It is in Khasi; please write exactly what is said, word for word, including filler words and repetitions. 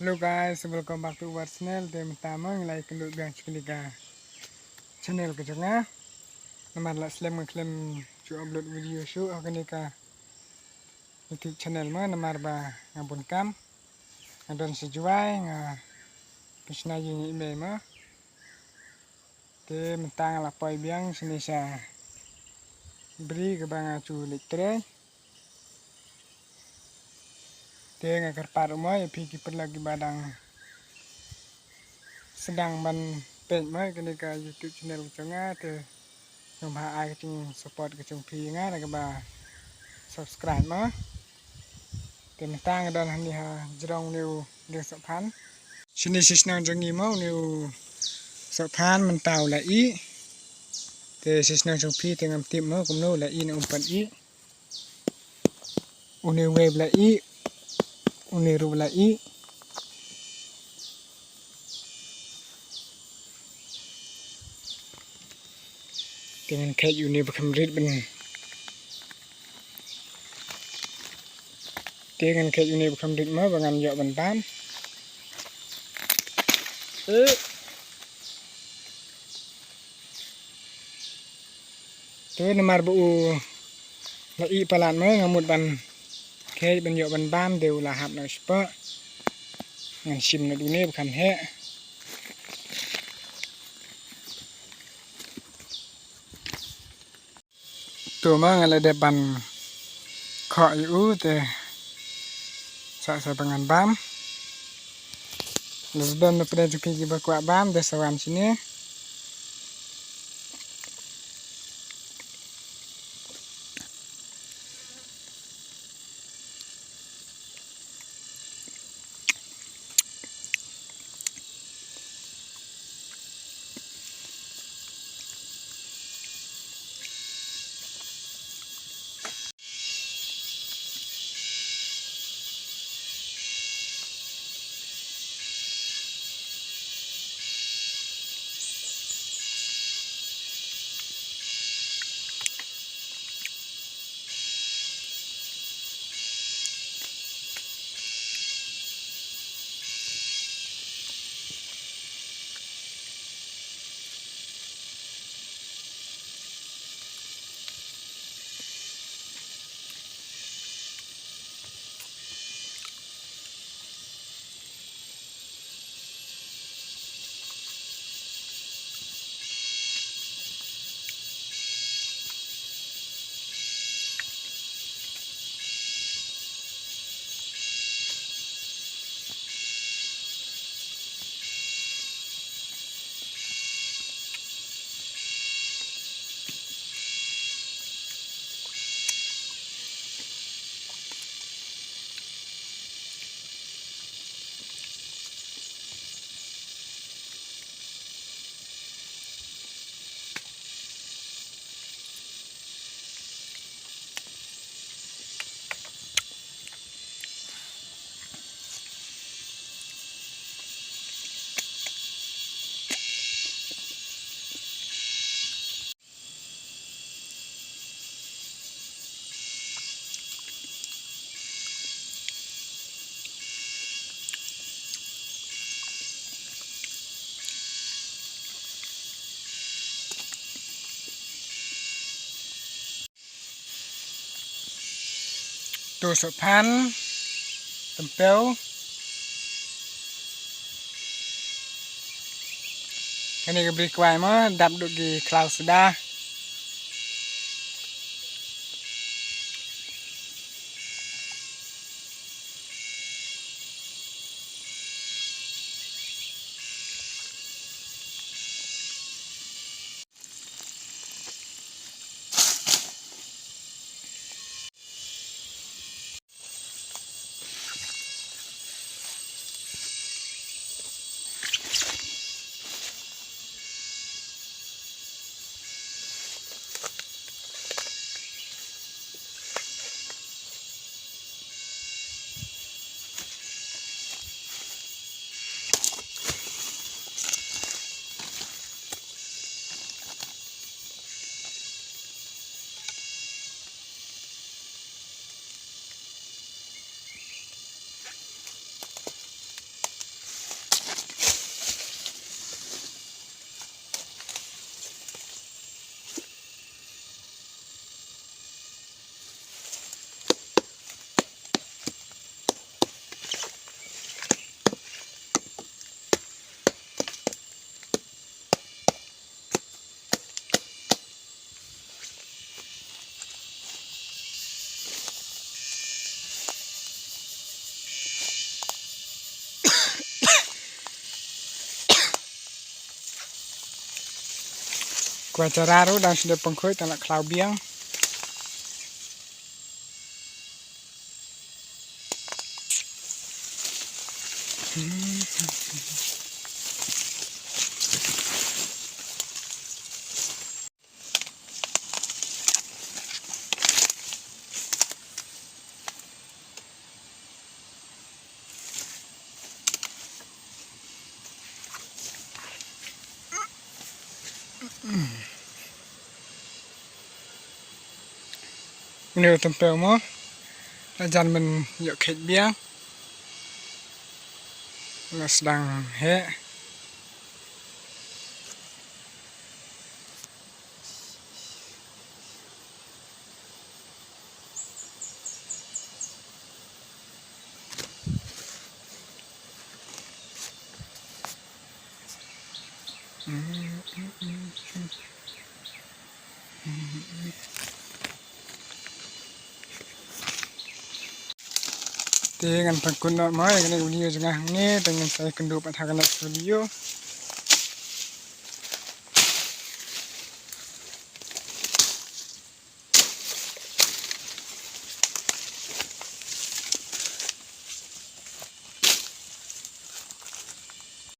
Hello guys, welcome back to our channel. Te mynta mo ngi la ïakynduh biang sha kane ka channel ka jong nga. Namar la slem nga khlem shu upload video shuh ha kane ka YouTube channel mo, namar ba nga bun kam. Nga don sha Jowai, nga pynshna ïing ïa i mei mo. Te mynta nga la poi biang shane sha bri kaba nga shu leit trei. Te nga kyrpad ruh mo ïa phi ki paralok kiba dang sdang ban peit mo ïa kane ka YouTube channel ka jong nga, te sngewbha ai ka jingsupport ka jong phi ïa nga da kaba subscribe mo. Te mynta nga don hangne ha jrong une u dieng sohphan. Shane sha shnong jong ngi mo une u sohphan mynta u la ih. Te sha shnong jong phi te ngam tip mo kumno u la ih ne um pat ih. Une uwei u la ih. Une ruh u la ih. Te ngan kheit ïa une ba kham rit ban. Te ngan kheit ïa une ba kham rit mo ba ngan ïoh ban bam. Eh. Te namar ba u la ih palat mo nga mut ban kheit ban ïoh ban bam, te u la hap noh shapoh. Ngan shim noh da une ba kham heh. To mo nga la dep ban khoh ïa u, te sa sa ba ngan bam. Lada don na pdeng jong phi kiba kwah bam te sa wan shane. To sohphan, tympew. Kane ka bri kwai mo, dap duk ki khlaw suda. Kwah chara ruh dang shu dep pynkhuid tang la khlaw biang. Une u tympew mo. La jan ban ïoh kheit biang. La sdang heh. Te ngan pynkut noh mo ïa kane ka video jong nga hangne, te ngin sa ïakynduh pat ha ka next video.